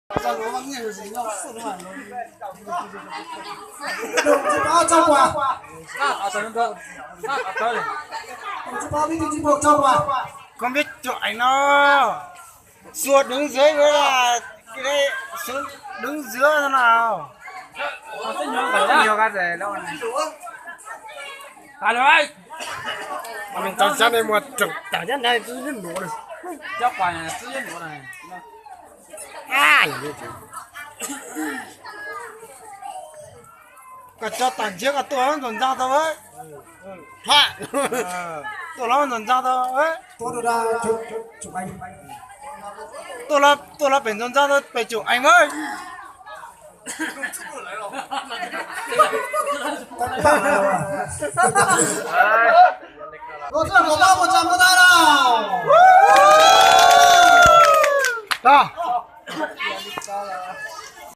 Đồng chí Báo cho quà. Đồng chí Báo, bí thư chi bộ cho quà. Không biết chụp ảnh đâu. Xua đứng dưới với là cái đấy, xuống đứng giữa thế nào? Nhiều cái rể đâu này. Tài lưới. Mà mình tao sáng nay mua trồng tảng nhất này, tôi rất nổ này. Chắc quà này, tôi rất nổ này. Ai, Koj tso tag ntsiab koj tuaj ntxoov ntxaa tau. Tuaj los ntxoov ntxaa tau. Tuaj los pem ntxoov ntxaa tau pem chụp ảnh với. Có rất là có bác một tràng vỗ tay nào. Rồi.